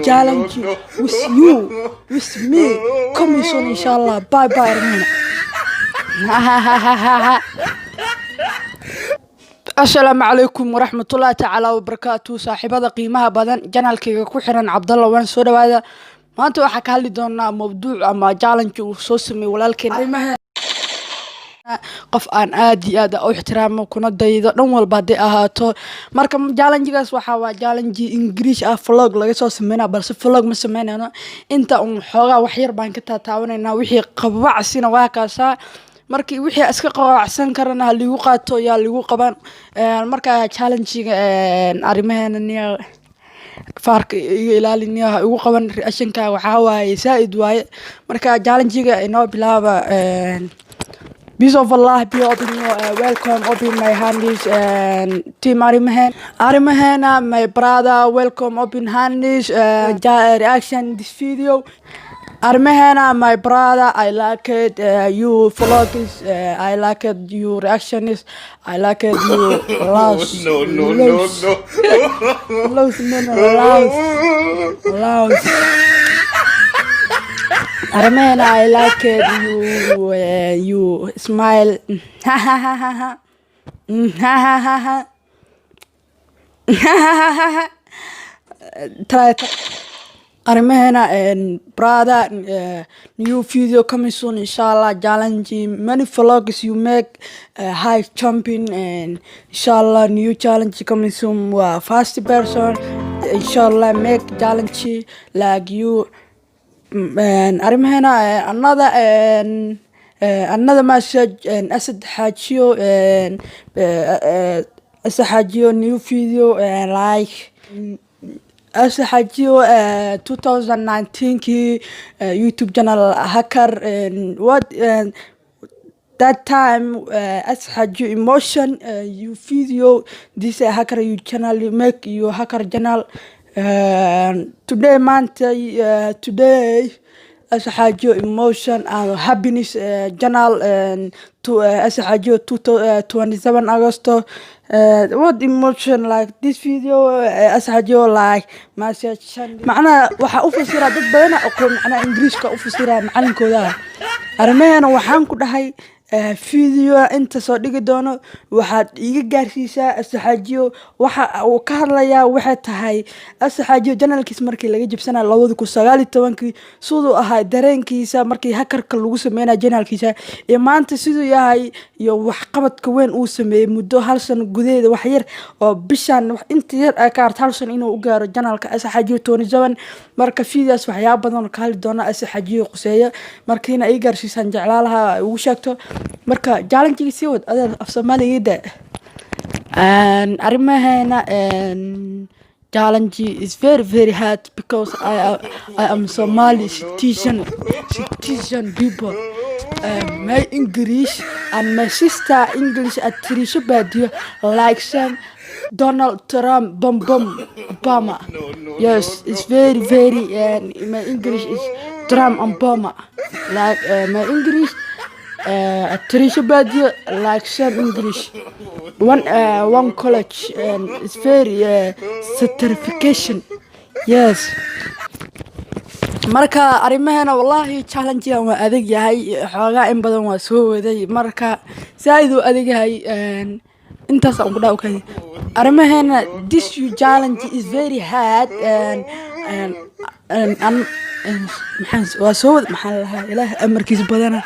challenge with you, with me coming soon, insha Allah. Bye bye, arrimaheena. Asalaamu calaykum waraxmatullaahi tacaala wabarakaatu. Saaxiibada qiimaha badan, channelkayga ku xiran Cabdalla, waan soo dhawaada. Maanta waxaa ka hadli doonaa mawduuc ama challenge uu soo sameeyey walaalkeen arrimaha, qof aan aad iyo aad u ixtiraamo kuna daydo dhan walba hadday ahaato. Marka challengegaas waxaa waa challenge Ingiriish ah, vlog laga soo sameynaa, balse vlog ma sameynayno. Inta uun xoogaa wax yar baan ka taataabanayna. Wixii qabacsina waa kaasaa. Markii wixii iska qawacsan karana ha ligu qaato, yaa ligu qaban. Marka challengega arrimaheena, niya faarka iga ilaali, niya ha igu qaban. Reactionka waxaa waaye zaaid waaye. Marka challengega inoo bilaaba. Peace of Allah be open you, welcome, open my hands and team Arimahen. Arimahena, my brother, welcome, open hands, reaction this video. Arimahena, my brother, I like it, you vlogs, I like it, you reactions, I like it, you loves, No, no, no, loves, no. Loves, no, loves, loves. Arimahena, I like it, you smile. Ha ha ha ha ha. Ha ha ha ha. Ha ha ha ha. Try Arimahena and brother, new video coming soon, inshallah. Challenge, many vlogs you make, high jumping, and inshallah new challenge coming soon. First person, inshallah, make challenge like you. And Arimahena, another and another message, and Asad Hajio, and Asad Hajio new video, and like Asad Hajio 2019kii YouTube channel hacker and what and that time, Asad Hajio emotion, you video this hacker you channel, you make you hacker channel. Today maanta, today Asad Hajio emotion and happiness channel, and to Asad Hajio 27 Agosto, what emotion like this video, Asad Hajio like message. Macnaha waxaa u fasiraa dad badan aqoon macnaha Ingiriiska u fasiraa macalinkooda. Arrimahena waxaan ku dhahay, video inta soo dhigi doono waxaad iiga gaarsiisaa Asad Hajio. Waxa uu ka hadlayaa waxay tahay Asad Hajio channelkiis markii laga jibsanayo 2019-kii, siduu ahaa dareenkiisa markii hackerka lagu sameynayo channelkiisa, iyo maanta siduu yahay, iyo waxqabadka weyn uu sameeyey muddo hal sano gudaheeda, wax yar oo bishan inta yar ay ka harta hal sano inuu u gaaro channelka Asad Hajio 27. Marka videoas waxyaaba badan oo ka hadli doona Asad Hajio quseeya. Markiina ii gaarsiisaan jeclaalaha ugu sheegto. Marka challengega sii wad adeer, af Soomaaliga da. Arrimaheena, challenge is very very hard because I am Somali citizen people. My English and my sister English at Trisha Badio like some Donald Trump, Bum Bum Obama. Yes, it's very very, my English is Trump and Obama. Like my English, Trisha Badio like some English. One college and it's very certification. Yes. Marka arrimaheena, wallahi challengegan waa adag yahay xoogaa, in badan waa soo waday. Marka zaaid uu adag yahay, intaas aan ku dhaw kay. Arrimaheena, this you challenge is very hard and maxaan waa soo wad, maxaan lahaa, Ilaah amarkiis badana.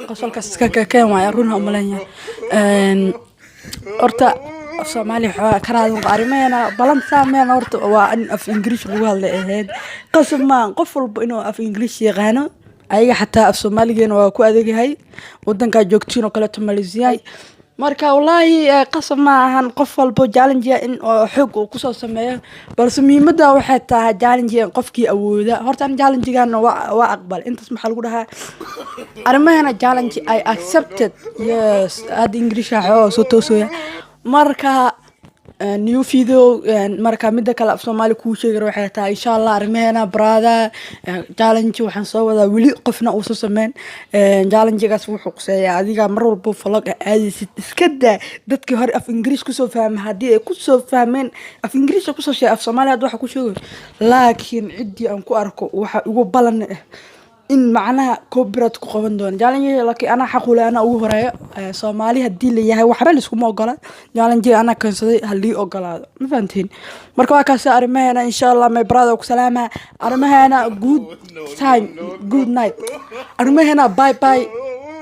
Qosolkaas iska kakeen waaya, run ha umaleenya. Horta af Soomaaliya xoogaa karaadin. Arrimaheena balan saameen. Horta waa in af Ingiriish lagu hadlay ahayd. Qasab maan qof walba inuu af Ingiriish yaqaano. Ayaga xataa af Soomaaligeena waa ku adagyahay wadankaa joogtiin oo kaleeto, Malaysia. Marka wallaahi qasab ma ahan qof walbo challenge in oo xoog uu kusoo sameeyo, balse muhiimadda waxay tahay challenge qofkii awooda. Horta an challengegan waa aqbal. Intaas maxaa lagu dhahaa? Arrimahana challenge I accepted. Yes, hadda Ingiriishka xoogaa soo toosooya. Marka New video. Marka mida kale af Soomaali kuu sheegi waxay tahay, insha Allah, arrimaheena, brother, challenge waxaan soo wadaa weli qofna uusan sameyn. Challengegaas wuxuu quseeyaa adiga mar walba vlog aadaysid. Iska daa dadkii hore af Ingiriis kusoo fahmay, haddii ay kusoo fahmeen af Ingiriis kusoo sheegay, af Soomaali hadda waxa ku sheegayo. Laakiin ciddii aan ku arko waxa igu balan ah in macnaha copyright ku qaban doono challenge. Laakiin anaa xaq u leh, anaa ugu horeeyo. Soomaali haddii la yahay, waxba laiskuma ogola. Challenge anaa keensaday, halii ogolaado, ma fahantiin? Marka waa kaasi arrimaheena, insha Allah. My brother, ku salaama. Arrimaheena, good time, good night. Arrimaheena, bye bye.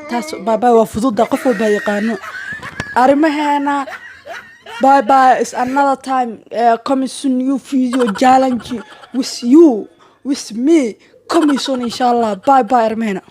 Taas bye bye waa fududa, qof walba yaqaano. Arrimaheena, bye bye. It's another time, coming soon, new video challenge with you, with me, coming soon, inshallah. Bye bye, arrimaheena.